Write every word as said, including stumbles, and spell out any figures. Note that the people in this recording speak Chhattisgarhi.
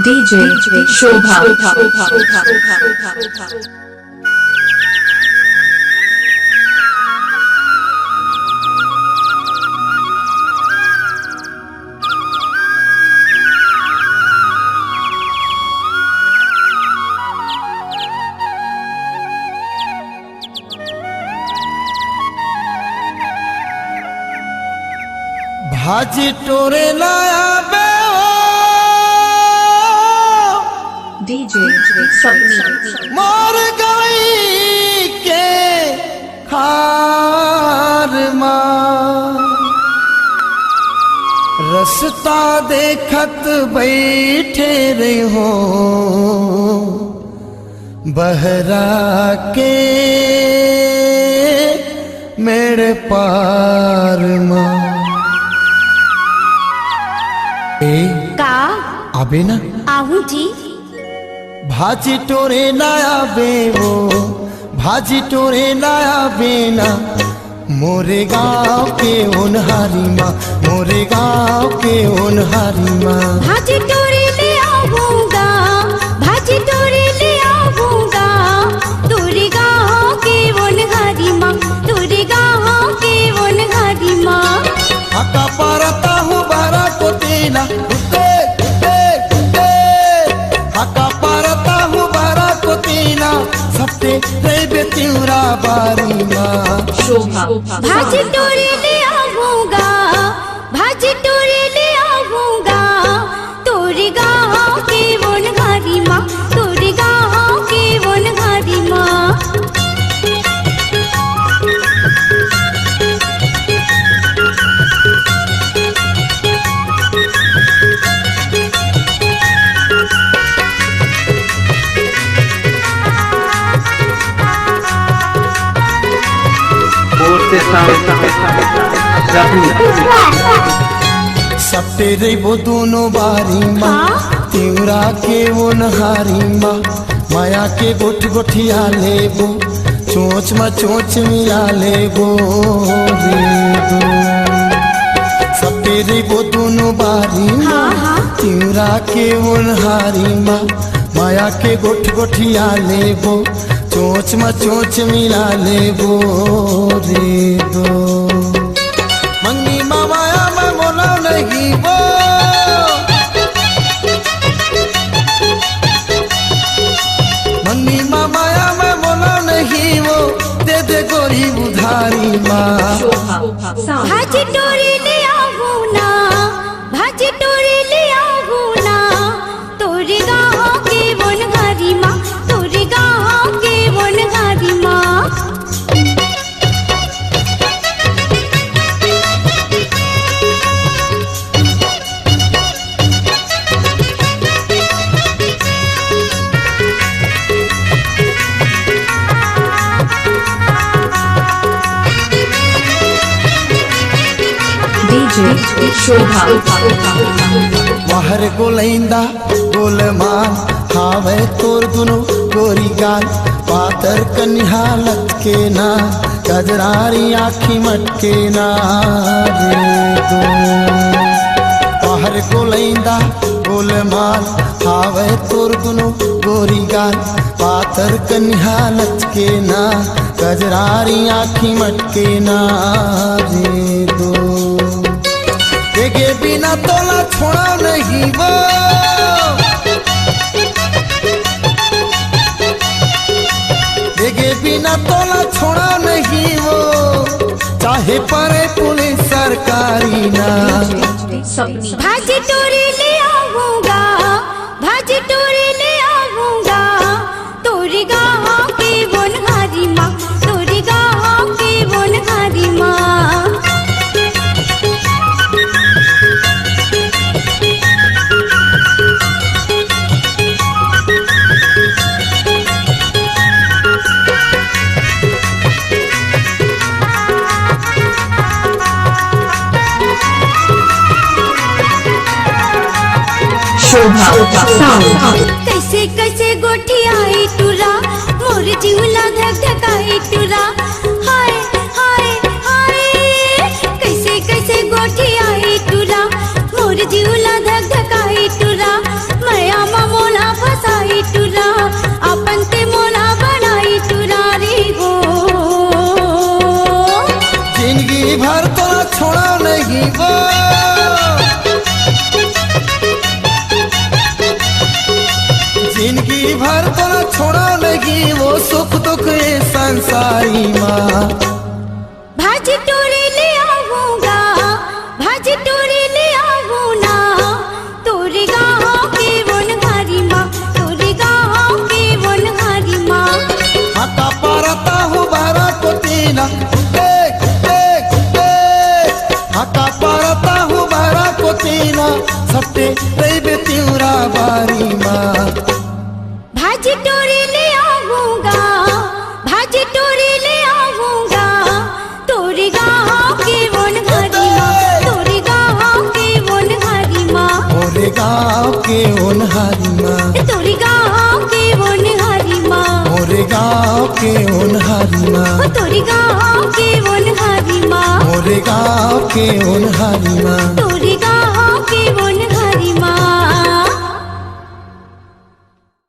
DJ शोभा। भाजी टोरे ना आबे ओ। DJ सपनी। मोर गवई के खार मा रस्ता देखत बइठे रहो बहरा के मेड़ पार मा। ए, का? आबे ना? आहूं जी। भाजी टोरे ना आबे वो, भाजी टोरे ना आबे ना, मोरे गांव के ओनहारी मा, मोरे गांव के ओनहारी मा। भाजी टोरे ले आहूं गा, भाजी टोरे ले आहूं गा, तोरे गांव के ओनहारी मा, तोरे गांव के ओनहारी मा। हका परत आहूं बहरा कोती ना, उते, उते, उते। हका परत आहूं बहरा कोती ना, सप्ते रहिबे तिंवरा बारी मा। शोभा। भाजी टोरे ले आहूं गा, भाजी टोरे ले आहूं गा, तोरे गांव के ओनहारी मा, तोरे गांव के ओनहारी मा। सप्ते रहिबो दूनों बारी मा, हाँ? तिंवरा के ओनहारी मा, मया के गोठ गोठिया लेबो, चोंच मा चोंच मिला लेबो रे दो। सप्ते रहिबो दूनों बारी मा, हाँ, हाँ। तिंवरा के ओनहारी मा, मया के गोठ गोठिया लेबो, चोंच मा चोंच मिला लेबो रे दो। मंगनी मा मया मा मोला नहीं वो। मंगनी मा मया मा मोला नहीं वो। दे दे गोरी उधारी मा। भाजी टोरी ले आहूं ना, भाजी टोरी ले आहूं ना, तोरे गांव के ओनहारी मा, तोरे गांव के ओनहारी मा। DJ शोभा। वाह रे गोलैंदा गोलमाल, हावय तोर दुनो गोरी गाल, पातर कनिहा लटके ना, कजरारी आँखी मटके ना रे दो। वाह रे गोलैंदा गोलमाल, हावय तोर दुनो गोरी गाल, पातर कनिहा लटके ना, कजरारी आँखी मटके ना रे दो। देखे बिना तोला छोड़ा नहीं वो। देखे बिना तोला छोड़ा नहीं वो, चाहे परे पुलिस सरकारी ना। भाजी टोरी ले आहूं गा, भाजी टोरी ले आहूं गा, तोरे गांव के ओनहारी मा, तोरे गांव के ओनहारी मा। शोभा साउंड। कैसे कैसे गोठियाई टूरा, मोर जीव ला धक धकाई टूरा। हाय, हाय, हाय। कैसे कैसे गोठियाई टूरा, मोर जीव ला धक धकाई टूरा। मया वो जिंदगी भर तोला छोड़ा नहीं वो सुख दुख ए संसारी मा। भाजी टोरी ले आऊंगा, भाजी टोरी ले आऊं ना, तोरे गाँव के ओनहारी मा, तोरे गाँव के ओनहारी मा। हाका पारता हूँ बारा को तीना, ए, ए, ए। हाका पारता हूँ बारा को तीना, सत्ते रहिबे तिउरा बारी मा। भाजी टोरी ले आऊंगा, भाजी टोरी ले आऊंगा, तोरे गाँव के ओनहारी मा, तोरे गाँव के ओनहारी मा। मोरे गाँव के ओनहारी मा। तोरे गाँव के ओनहारी मा। मोरे गाँव के ओनहारी मा। ओ तोरे गाँव के ओनहारी मा। मोरे गाँव के ओनहारी मा। तोरे